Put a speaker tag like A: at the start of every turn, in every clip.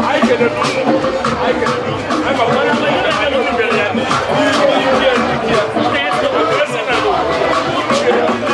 A: Anyị kelere unu, anyị kelere unu. Anyị ma unu bịara ya n'ike ya, n'ike ya. Wee sị na unu ga-ekwu.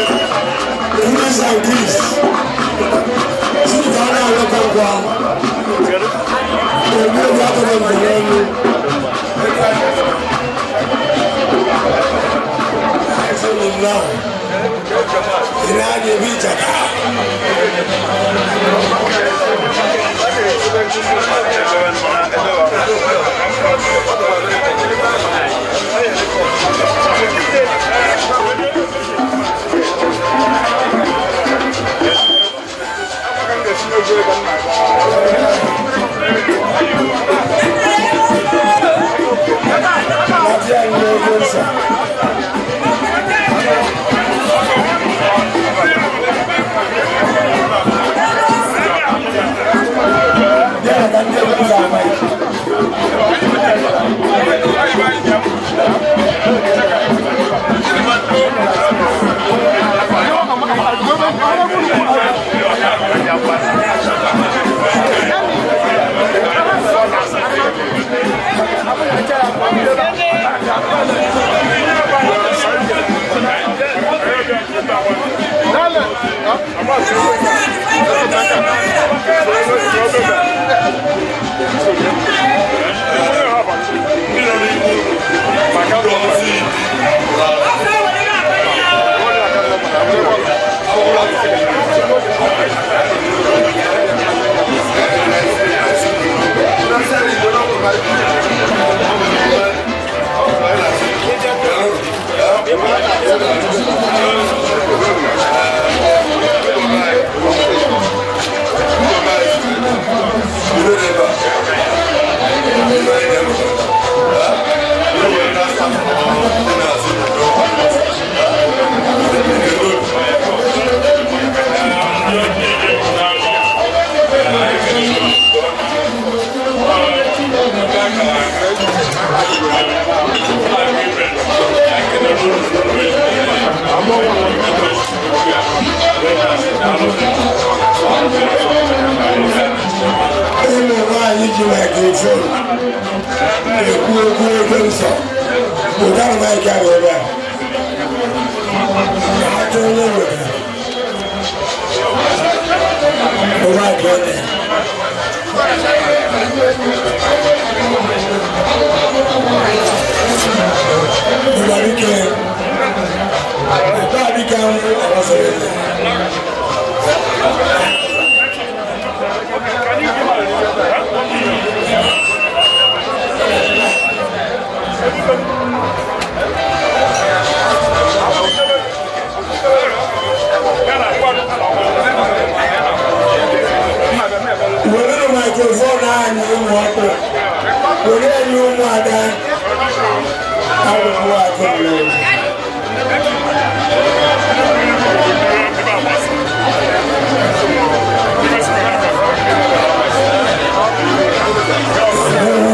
B: Greece and Greece. Chineke a na-alọta ngwa. Obi obi atọrọ mgbe n'elu. Eze nnọọ. Ị na-anya ebe ịchaka. Lafiya ne gonsa. Yana kan je gonsa mai. Ụmụ nwaanyị ji microphone ekwu okwu ego nsọ. Ụdara mic ahụ ebe a. Aka onye wetara. Ụwa nke onye. Ụwa dike. Ụwa dike ahụ agbasara eze. Were microphone anyị ụmụ ọkpụ. Were anyị ụmụada arụrụ akụ mmiri.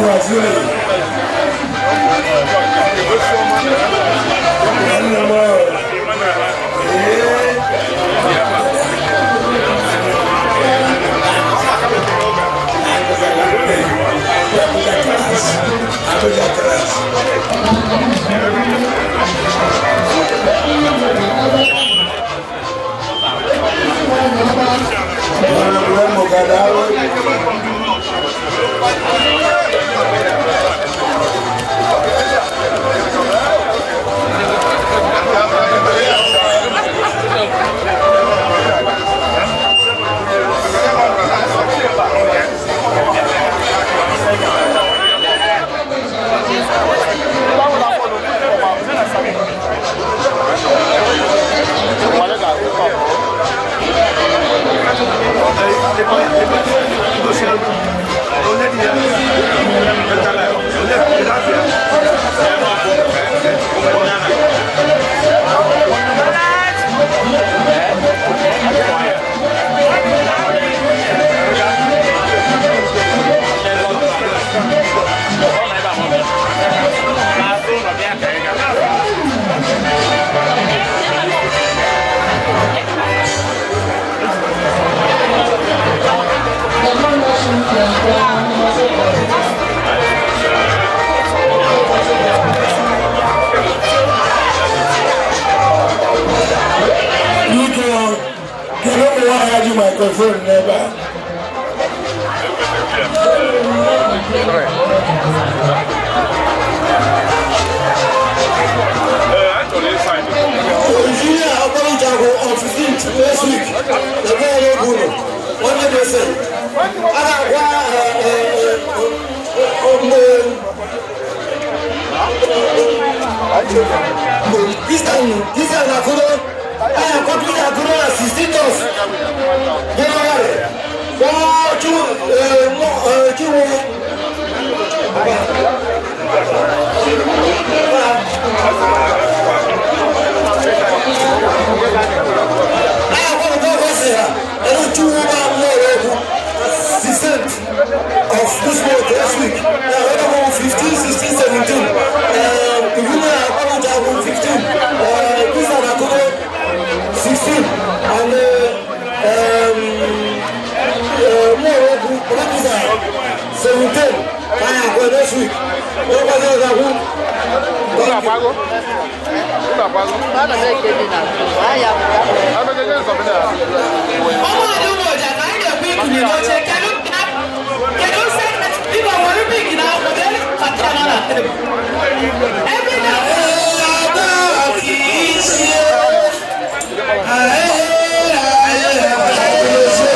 B: Waziri. Nwanne m ahụ. Ee. Abuja class. Abuja class. Honorable Emuka, daalụ. Biko, kedu ụmụ nwaanyị ji microphone n'ebe a?
C: Engineer Akpọrọnjagụ on 15th next week na be ya egwu ụlọ 100%. A na-agwa mgbe this time na akụrụ anyị akwado na akụrụ na 16th of January. Wọ́n chinwe. Anyị akwado bọ́ ha ẹnu chinwe bá mú ọ̀rọ̀ egwu 16th of this month, next week. Now, when I'm 15, 16, 17, Ìwúlẹ̀ Akpọrọnjagụ 15, Christian Akụrụ 16, and Mụọrọgwu Olakisa 17. Anyị akwa next week. Wọ́n kwazị ọzọ akwụ.
D: Thank you.
E: Ana m eke dị na aya.
F: Ọmọ ọdún ọjà ka anyị na-ekwu ikuli n'oche. Kedu kedu segment? Biko, were big na akwụkwọ kacha nọ na tebụl every day.
C: Ada kì í ṣe. Ayé ayé ayé ṣe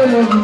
B: Thank you.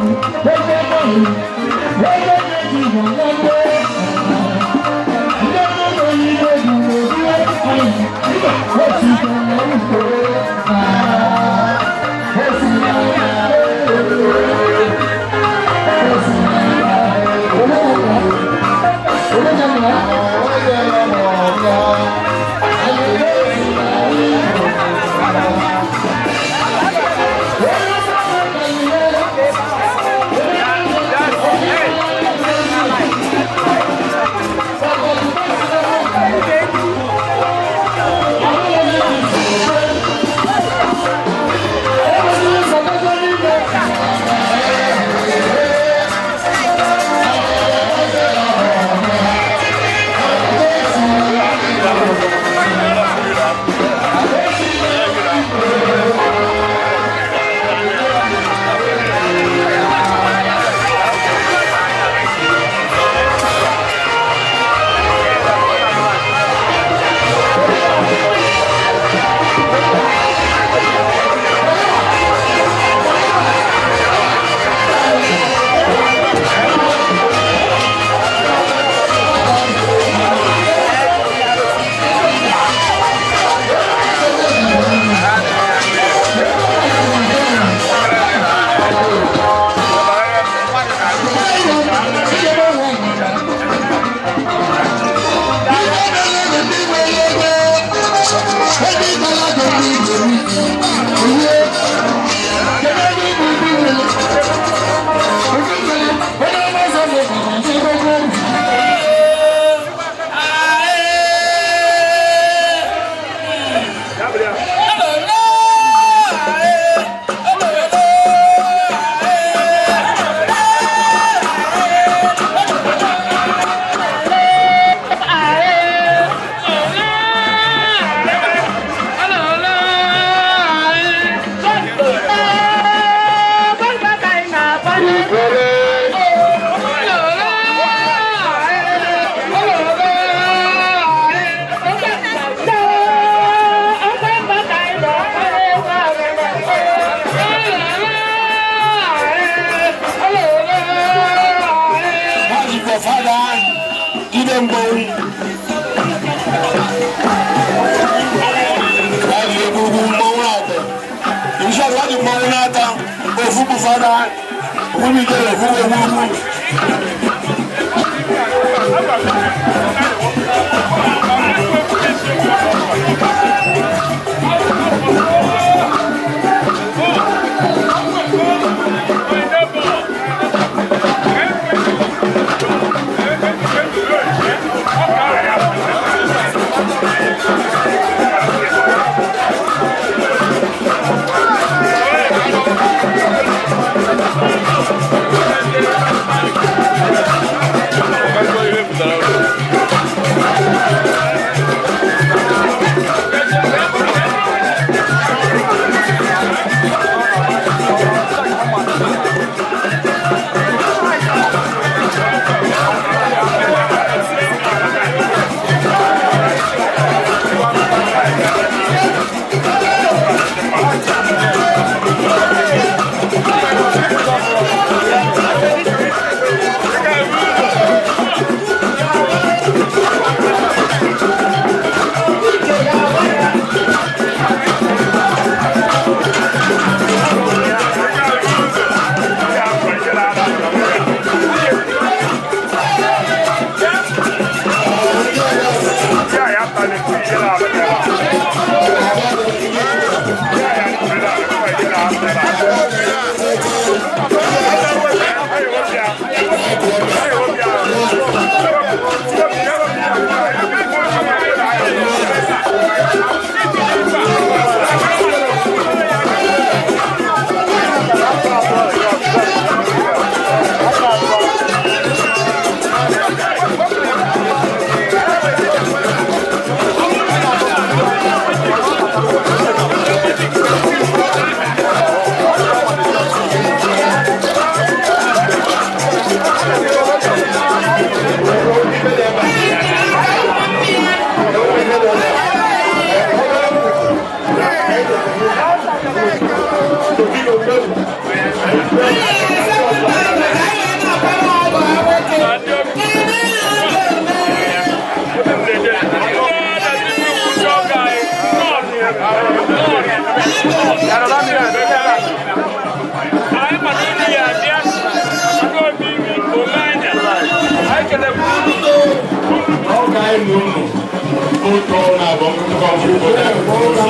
B: Nkọ na-abụ nkụkọ mkpụrụ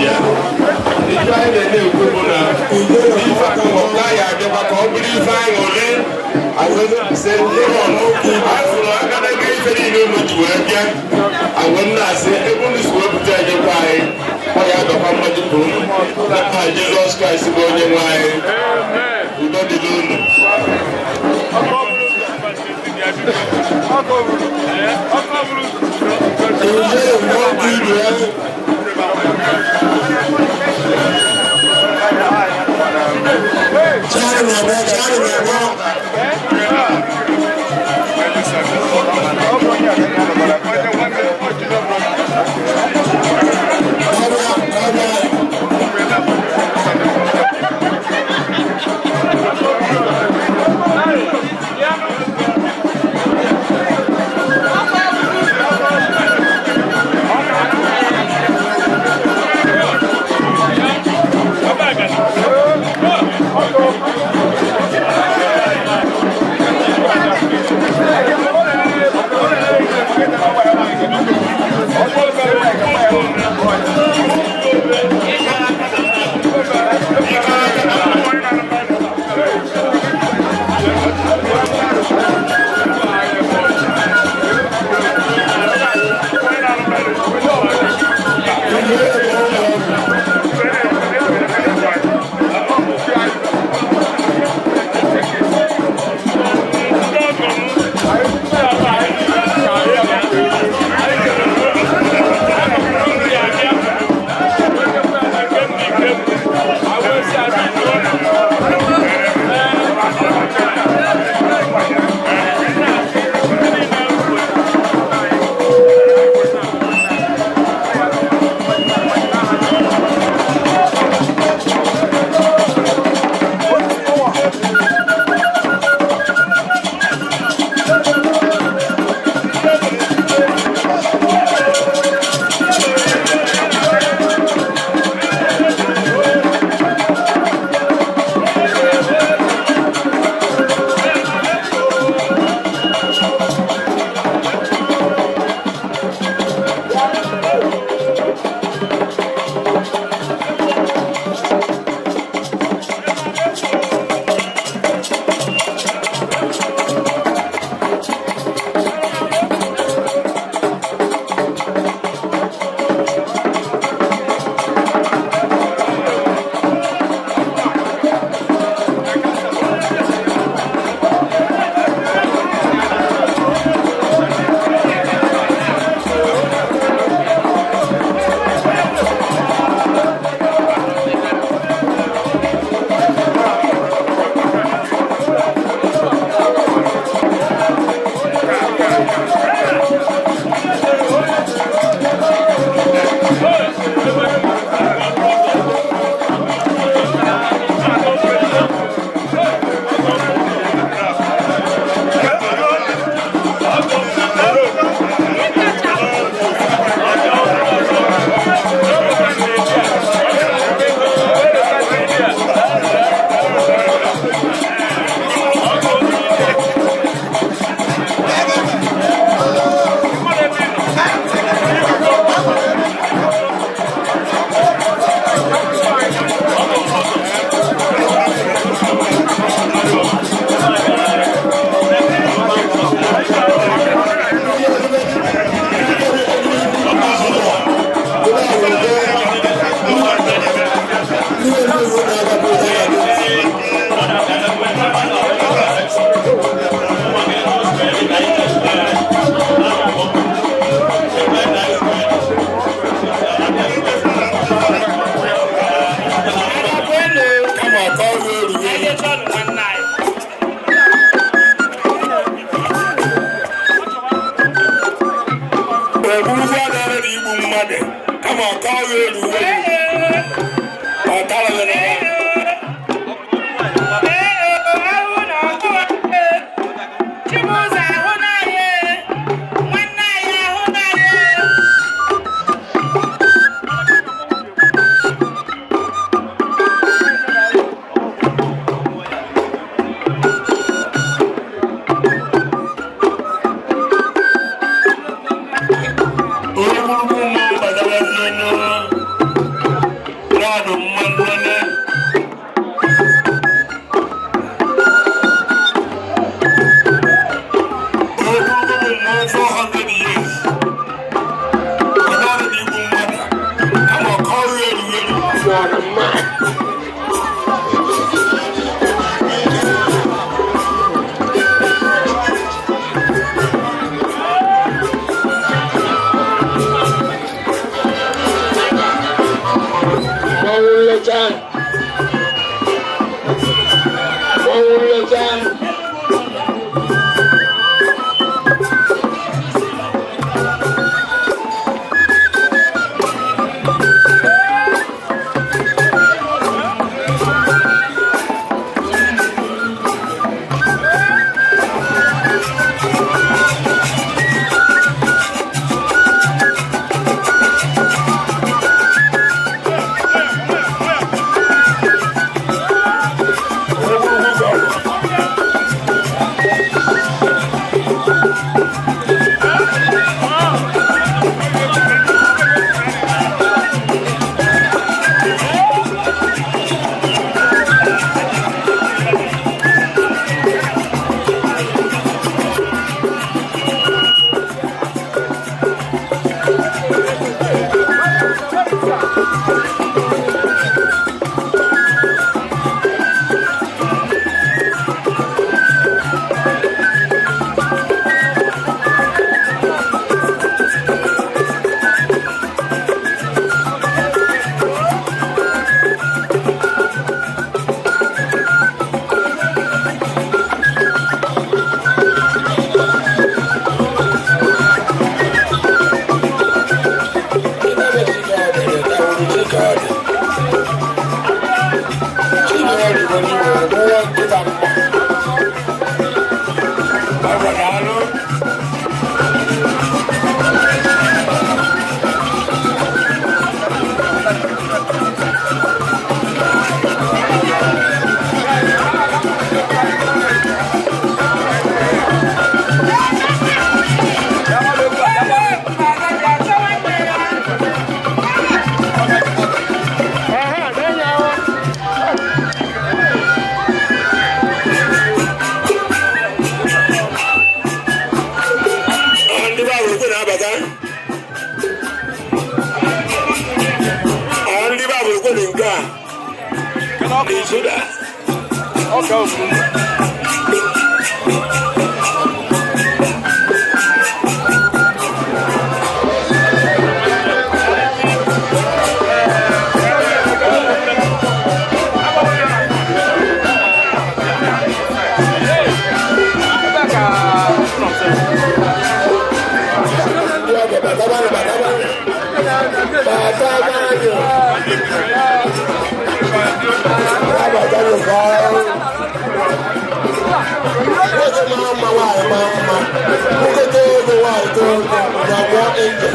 B: ya. Ife anyị na-ekwu bụ na ife akụkọ ya abịakwa ka ọ bụrụ ife anyị ole afụrụ aka na ego ife niile unu ji wee bịa agwa nna asị ebe unu si wepụta ejekwa anyị ọ ya adọkwa mmadụ pụrụ n'aha Jizọs Kraịst bụ onye nwe anyị. Udo dịrị unu. Nwere iwe nwa nkịta mma. Agwa daalụ. Ndị be abụrụkwe na-abata. Ọ ndị be abụrụkwe dị nke a. N'Izuda.
D: Ọka obodo.
B: Ndị ọgọ, batabanụ, batabanụ. Batabanụ. Abatanụ ka ọrụ. Nwoke maa mma, nwaanyị maa mma. Nwoke too ogo, nwaanyị too ogo. Na gwọ angel.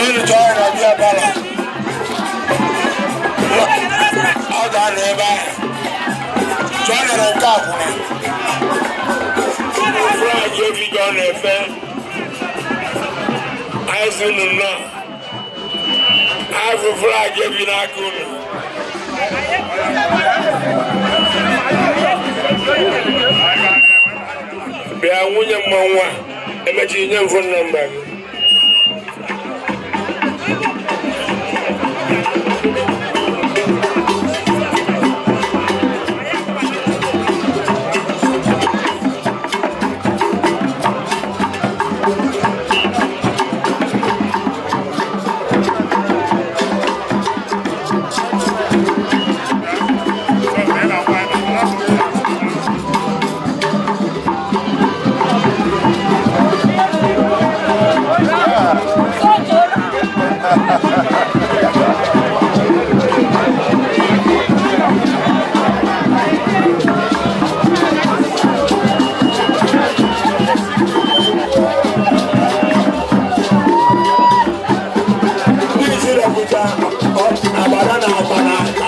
B: Unu chọọ ya na bịa bala. Ọ ga-anọ ebe ahụ. Chọọ ya na nke akwụna. Flag efi ka ọ na-efe. Anyị sị unu nnọọ. Afụ flag efi n'aka unu. Bịa, nwunye mmanwụ a, emechi nye m phone number gị. Ndị isi dọpụta agbada na akpa na akpa.